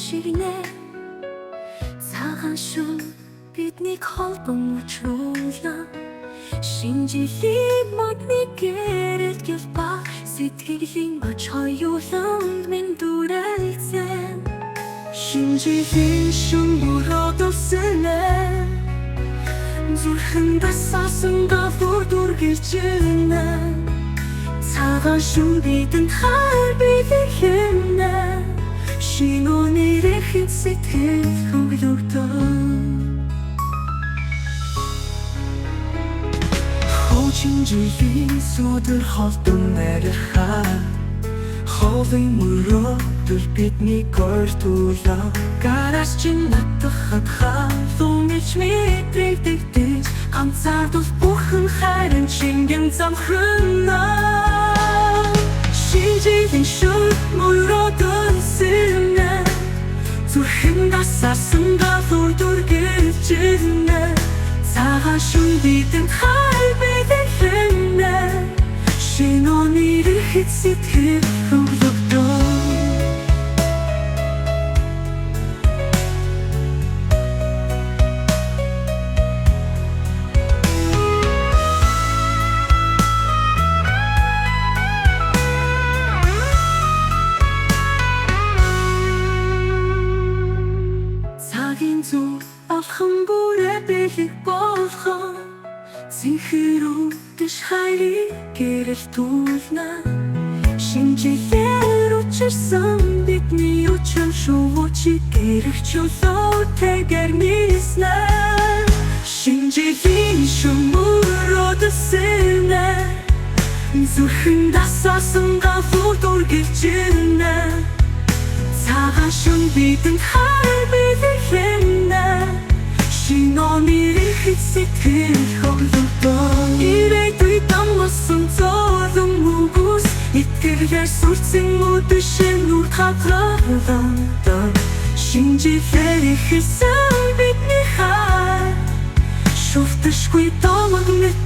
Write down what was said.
шигнэ. Цагаан шөнө биднийг холбон учруулна. Шинэ жилийн модны гэрэл ба сэтгэлийн оч хоёуланд минь дүрэлзэн. Шинэ жилийн шөнө мөрөөдөлсөнэ. Зүрхэнд асаасан галуу дүргэлжинэ. Цагаан шөнө бидэнд хайр бэлэглэнэ. Шинэ он ирэхэд сэтгэл хөдлөгдөн. Хуучин жилийн сүдэр холдон нарийнхаа хоолын мөрөөдөл бидний ойртуулаа. Гараас чинь натахад халуун илч мэдрэгдэж, ганцаардвал бүхэн хайрын шингэн замхрна. Шинэ жилийн шөнө мөрөөдөлсөнэ. Зүрхэнд асаасан галуу дүргэлжинэ. Цагаан шөнө бидэнд хайр бэлэглэнэ. Шинэ он ирэхэд сэтгэл хөдлөгдөн. Цагийн зүг алхам бүрээ бэлэг болгон цэнхэр үдших хайрыг гэрэлтүүлнэ. Шинэ жилээр учирсан бидний өчөн шувуучиг гэрэх чөлөөтэйгээр нийснэ. Шинэ жилийн шөнө мөрөөдөлсөнэ. Зүрхэнд асаасан галуу дүргэлжинэ. Цагаан шөнө бидэнд хайр бэлэглэнэ. Шинэ он ирэхэд сэтгэл хөдлөгдөн. Ирээдүйд амласан зовлон үгүйс итгэлээр сүрцэн үдэшин нүрд хадгалан. Шинэ жилээр эхэлсэн бидний хайр шувташгүй домог мэт